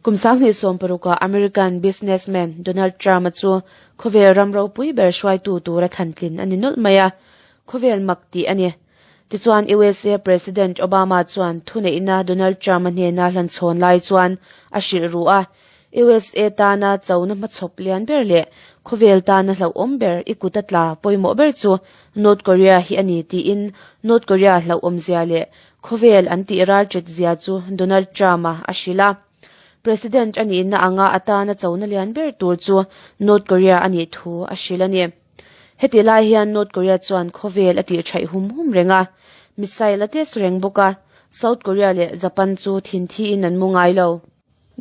Kum 2016 ah American businessman Donald Trump-a chu khawvel ram ropui ber hruaitu tura thlantlin a ni nawlh mai a, khawvel mak tih a ni. Tichuan USA President Obama chuan thuneihna Donald Trump-a hnena hlanchhawn lai chuan a hrilh ru a, USA tana chona hmachhawp lian ber leh khawvel tana hlauhawm ber i kut a tla pawimawh ber chu North Korea hi a ni tiin North Korea hlauhawmzia leh khawvel an tih ral ṭet zia chu Donald Trump-a a hrilh a. President a nihna anga a tana chona lian ber tur chu North Korea a nih thu a hrilh a ni. Hetih lai hian North Korea chuan khawvel a tihṭhaih hum hum reng a, missile a test reng bawk a, South Korea leh Japan chu thinthiin an mu ngai lo.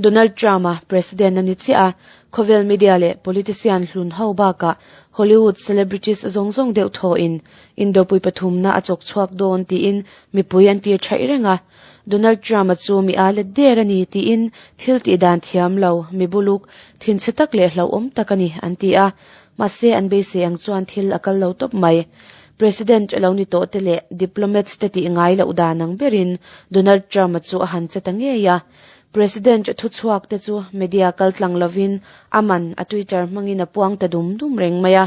Donald Trump-a president a ni chiah a, khawvel media leh politician hlun ho bakah Hollywood celebrities zawng zawng deuh thawhin Indopui pathumna a chawk chhuak dawn tiin mipui an tir thaih reng a. Donald Trump-a chu mi a let der a ni tiin thil tih dan thiam lo, mi buluk, thinchhe tak leh hlauhawm tak a ni an ti a. Mahse an beisei ang chuan thil a kal lo tawp mai. President lo ni tawh te leh diplomats te tih ngai loh dan ang berin Donald Trump-a chu a han che ta ngei a. President thuchhuak te chu media kaltlang lovin a man a Twitter hmangin a puang ta dum dum reng mai a.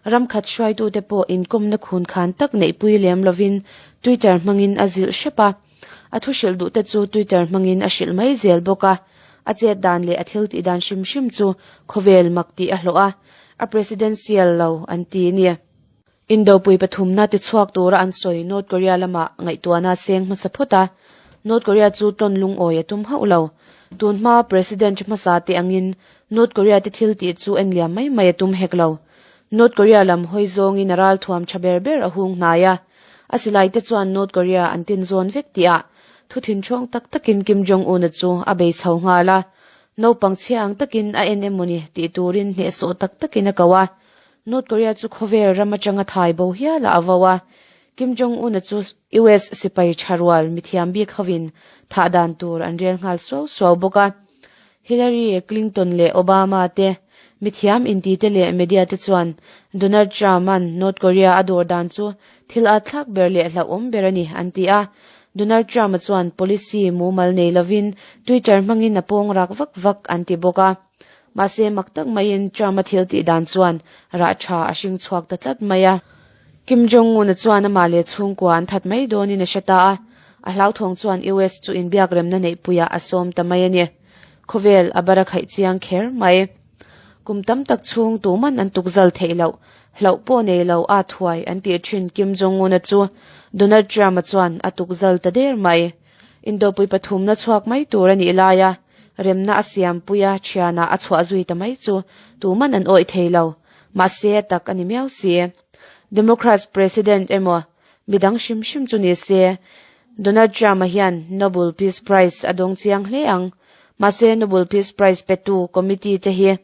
Ram khat hruaitute pawh inkawmna khun khan tak neihpui lem lovin Twitter hmangin a zilh hrep a. A thu hrilh duh te chu Twitter hmangin a hrilh mai zel bawk a. A chet dan leh a thil tih dan hrim hrim chu khawvel mak tih a hlawh a, a presidential lo an ti a ni. Indopui pathumna tichhuak tura an sawi North Korea lamah ngaihtuahna seng hmasa phawt a, North Korea chu tawn lungawi a tum hauh lo. Tun hma President hmasa te angin North Korea te thil tih chu en liam mai mai a tum hek lo. North Korea lam hawi zawngin a ralthuam tha ber ber a hung hnai a, a silai te chuan North Korea an tin zawn vek tihah thu thinṭhawng tak takin Kim Jong-un-a chu a bei chho nghal a, naupang chhia ang takin a en emawni tih turin hnehsawh tak takin a ko a. North Korea chu khawvel ram atanga thai bo hialah a vo a, Kim Jong-un-a chu US sipai tha rual mithiam bik hovin thah dan tur an rel nghal suau suau bawk a. Hillary Clinton leh Obama te mithiam intite leh media te chuan Donald Trump-a'n North Korea a dawr dan chu thil atthlak ber leh hlauhawm ber a ni an ti a. Donald Trump-a chuan policy mumal nei lovin Twitter hmangin a pawng rak vak vak an ti bawk a. Mahse mak tak maiin Trump-a thil tih dan chuan rah tha a hring chhuak ta tlat mai a. Kim Jong-un-a chuan amah leh chhungkua an that mai dawnin a hre ta a, a hlauthawng chuan US chu inbiakremna neihpuiah a sawm ta mai a ni. Khawvel a bar a khaih chiang kher mai. Kum tam tak chhung tuman an tukzal theih loh, hlauh pawh nei lo a thuai an tih thin Kim Jong-un-a chu Donald Trump-a chuan a tukzal ta der mai. Indopui pathumna chhuak mai tur a nih laia remna a siampui a, thianah a chhuah zui ta mai chu tuman an awih thei lo. Mahse a tak a ni miau si. Democrats President emaw midang hrim hrim chu ni se, Donald Trump-a hian Nobel Peace Prize a dawng chiang hle ang. Mahse Nobel Peace Prize petu committee te hi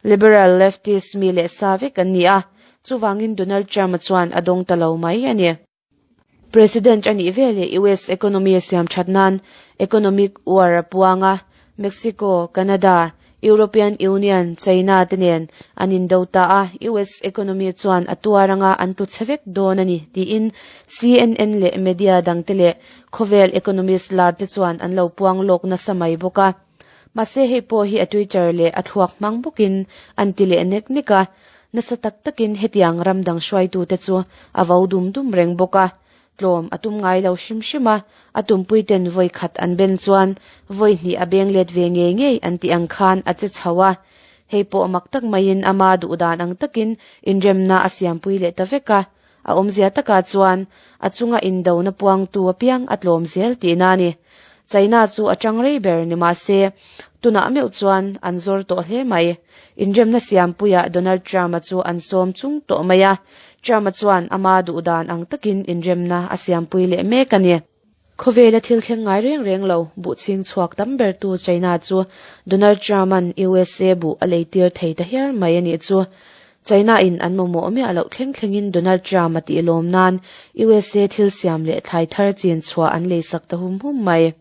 Liberal leftist mi leh sa vek an ni a, chuvangin Donald Trump-a chuan a dawng ta lo mai a ni. President a nih veleh US economy a siam that nan economic war a puang a, Mexico, Canada, European Union, China te nen an indo ta a, US economy chuan a tuar anga an tlu chhe vek dawn a ni tiin CNN leh media dangte leh khawvel economist lar te chuan an lo puang lawk nasa mai bawk a. Mahse hei pawh hi a Twitter leh a thluak hmang bawkin an ti leh nek nek a, nasa tak takin hetiang ram dang hruaitute chu a vo dum dum reng bawk a, tlawm a tum ngai lo hrim hrim a, a tumpuiten vawi khat an ben chuan vawi hnih a beng let ve ngei ngei an tih ang khan a che chho a, hei pawh mak tak maiin ama duh dan ang takin inremna a siampui leh ta vek a, a awmzia takah chuan a chunga indona puangtu apiang a tlawm zel tihna a ni. China chu a tang rei ber ni mah se, tunah meuh chuan an zawr tawh hle mai. Inremna siampuiah Donald Trump-a chu an sawm chung tawh mai a, Trump-a chuan ama duh dan ang takin inremna a siampui leh mek a ni. Khawvela thil thleng ngai reng reng lo, buh chhing chhuak tam bertu China chu Donald Trump-a'n USA buh a leitir thei ta hial mai a nih chu. China-in an mamawh miah loh thleng thlengin Donald Trump-a tih lawm nan USA thil siam leh thlai thar chin chhuah an leisak ta hum hum mai.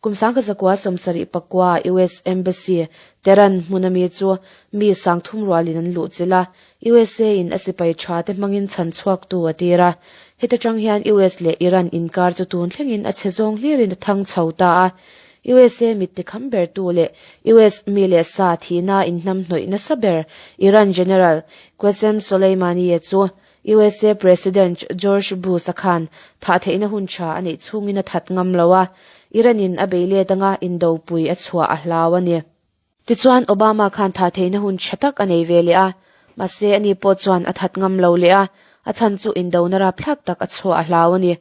Kum 1974 US Embassy, Tehran hmuna mi chu mi sangthum rualin an luhchilh a, USA-in a sipai tha te hmangin chhan chhuaktu a tir a. Heta tang hian US leh Iran inkar chu tun thlengin a chhe zawng hlirin a thang chho ta a. USA mit tikham bertu leh US mi leh sa thihna inhnamhnawih nasa ber Iran General Qasem Soleimani-a chu USA President George Bush-a khan thah theihna hun tha a neih chhungin a that ngam lo a, Iran-in a bei let anga indopui a chhuah a hlau a ni. Tichuan Obama khan thah theihna hun tha tak a nei ve leh a, mahse ani pawh chuan a that ngam lo leh a, a chhan chu indona rapthlak tak a chhuah a hlau a ni.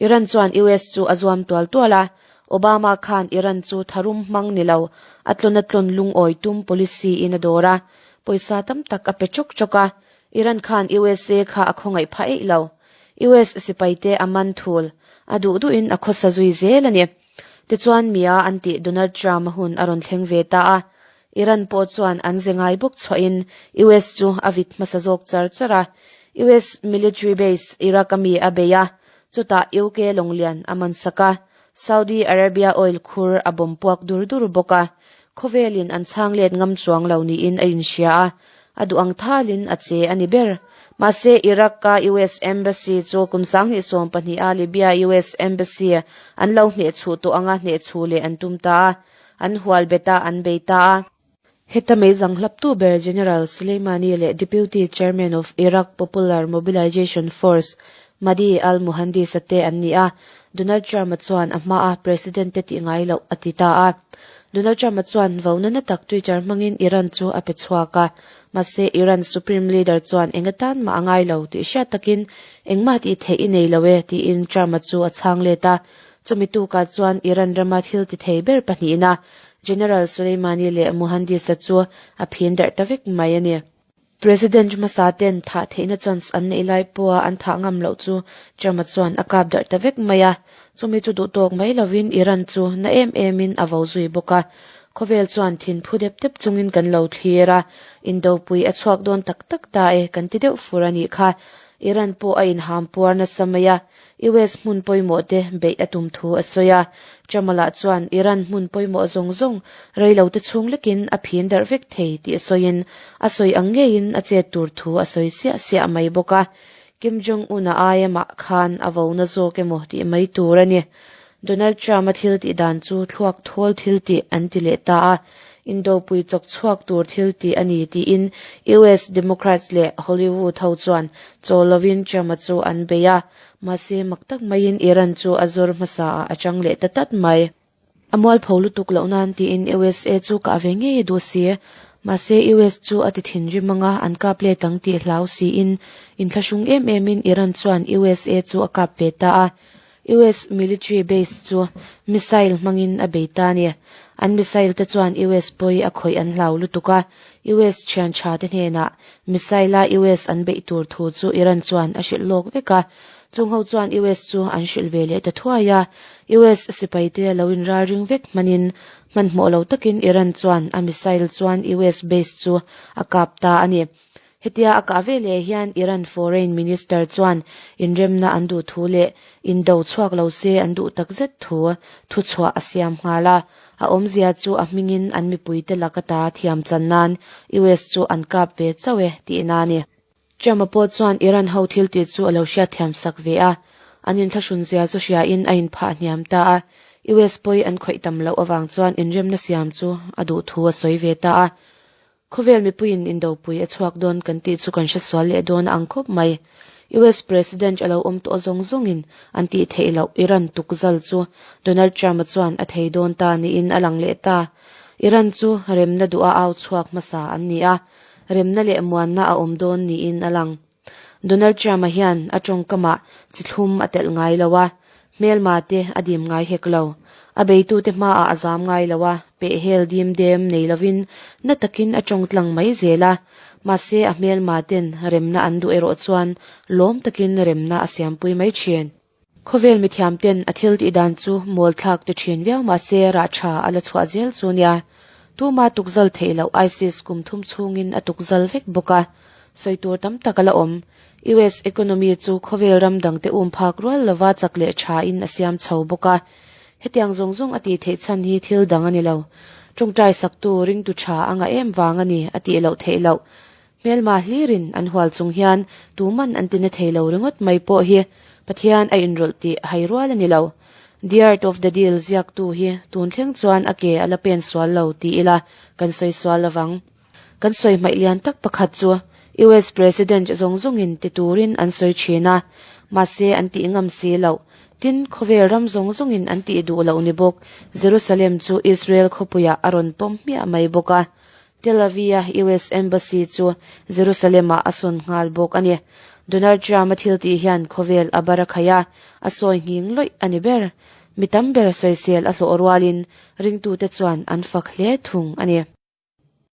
Iran chuan US chu a zuam tual tual a, Obama khan Iran chu tharum hmang ni lo, a tlawn a tlawn lungawi tum policy in a dawr a, pawisa tam tak a pe chawk chawk a, Iran khan USA kha a khawngaih phah eih lo. US sipaite a man thul, a duh duhin a khawsa zui zel a ni. Tichuan mia an tih Donald Trump a hun a rawn thleng ve ta a, Iran pawh chuan an ze ngai bawk chhuahin US chu a vit hmasa zawk char char a. US military base Iraq a mi a bei a, chutah UK lawnglian a man sak a, Saudi Arabia oil khur a bawm puak dur dur bawk a, khawvelin an chhang let ngam chuang lo niin a inhria a, a duh ang thalin a che a ni ber. Mahse, Iraq-a US Embassy chu kum 2012 a Libya US Embassy an lo hnehchhuh tawh anga hnehchhuh leh an tum ta a, an hual bet a, an bei ta a. Heta meizang hlaptu ber General Soleimani leh Deputy Chairman of Iraq Popular Mobilization Force Mahdi al-Muhandis-a te an ni a, Donald Trump-a chuan a hmaa President te tih ngai loh a ti ta a. Donald Trump-a chuan vona na tak Twitter hmangin Iran chu a pe chhuak a, mahse Iran Supreme Leader chuan eng atan mah a ngai lo tih hriat takin engmah tih theih i nei lo e tiin Trump-a chu a chhang let a. Chumi tukah chuan Iran rama thil ti thei ber pahnihna General Soleimani leh Muhandis-a chu a phin darh ta vek mai a ni. President hmasa ten thah theihna chance an neih lai pawha an thah ngam loh chu Trump-a chuan a kap darh ta vek mai a. Chumi chu duhtawk mai lovin Iran chu na em emin a vo zui bawk a. Khawvel chuan thin phu dep dep chungin kan lo thlir a, indopui a chhuak dawn tak tak ta e kan ti deuh fur a nih kha. Iran pawh a inham puar nasa mai a. US hmun pawimawh te beih a tum thu a sawi a. Trump-a chuan Iran hmun pawimawh zawng zawng reilo te chhung lekin a phin darh vek thei tih sawiin a sawi ang ngeiin a chet tur thu a sawi siah siah mai bawk a. Kim Jong-un-a aia mah khan a vo na zawk emaw tih mai tur a ni. Donald Trump-a thil tih dan chu thluak thawl thil tih an ti leh ta a, indopui chawk chhuak tur thil tih a ni tiin US Democrats leh Hollywood ho chuan chaw lovin Trump-a chu an bei a, mahse mak tak maiin Iran chu a zawr hmasa ah a chang leh ta tlat mai. A mualpho lutuk loh nan tiin USA chu kah ve ngei a duh si. Mahse US chu a ti thinrim anga an kap let ang tih hlau siin inthlahrung em emin Iran chuan USA chu a kap ve ta a. US military base chu missile hmangin a bei ta a ni. An missile te chuan US pawi a khawih an hlau lutuk a, US thian tha te hnenah missile a US an beih tur thu chu Iran chuan a hrilh lawk vek a. Chung ho chuan US chu an hrilh ve leh ta thuai a, US sipai te lo inralring vek hmanin hmanhmawh lo takin Iran chuan a missile chuan US base chu a kap ta a ni. Hetia a kah ve leh hian Iran Foreign Minister chuan inremna an duh thu leh indo chhuak lo se an duh takzet thu thuchhuah a siam nghal a. A awmzia chu a hmingin an mipuite lak ata thiam chan nan US chu an kap ve chauh e tihna a ni. Trump-a pawh chuan Iran ho thil tih chu a lo hriatthiam sak ve a, an inthlahrunzia chu hriain a inphah hniam ta a. US pawi an khawih tam loh avang chuan inremna siam chu a duh thu a sawi ve ta a. Khawvel mipuiin indopui a chhuak dawn kan tih chu kan hresual leh dawn a ang khawp mai. US President a lo awm tawh zawng zawngin an tih theih loh Iran tukzal chu Donald Trump-a chuan a thei dawn ta niin a lang leh ta. Iran chu remna duha au chhuak hmasa an ni a, remna leh muanna a awm dawn niin a lang. Donald Trump-a hian a tawngkamah chi thlum a telh ngai lo a, hmelma te a dim ngai hek lo. A beitute hmaah a zam ngai lo a, pehhel dim dem nei lovin na takin a tawng tlang mai zel a. Mahse a hmelma ten remna an duh erawh chuan lawm takin remna a siampui mai thin. Khawvel mithiam ten a thil tih dan chu mawl thlak ti thin viau mahse rah tha a la chhuah zel chu nia. Tuma tukzal theih loh ISIS kum thum chhungin a tukzal vek bawk a, sawi tur tam tak a la awm. US economy chu khawvel ram dangte um phak rual lova chak leh tha in a siam chho bawk a. Hetiang zawng zawng a tih theih chhan hi thil dang a ni lo. Tawngtai saktu ringtu tha a ngah em vang a ni a tih loh theih loh. Hmelma hlirin an hual chung hian tuman an tina thei lo ringawt mai pawh hi Pathian a inrawlh tih hai rual a ni lo. The Art of the Deal ziaktu hi tun thleng chuan a ke a la pen sual lo ti ila kan sawi sual lovang. Kan sawi hmaih lian tak pakhat chu US President zawng zawngin ti turin an sawi thin a, mahse an tih ngam si loh. Tin, khawvel ram zawng zawngin an tih duh loh ni bawk. Jerusalem chu Israel khawpuiah a rawn pawm hmiah mai bawk a. Tel Aviv-a US Embassy chu Jerusalem-ah a sawn nghal bawk a ni. Donald Trump-a thil tih hian khawvel a bar a khaih a, a sawi nghing lawih a ni ber. Mi tam ber sawisel a hlawh rualin ringtute chuan an fak hle thung a ni.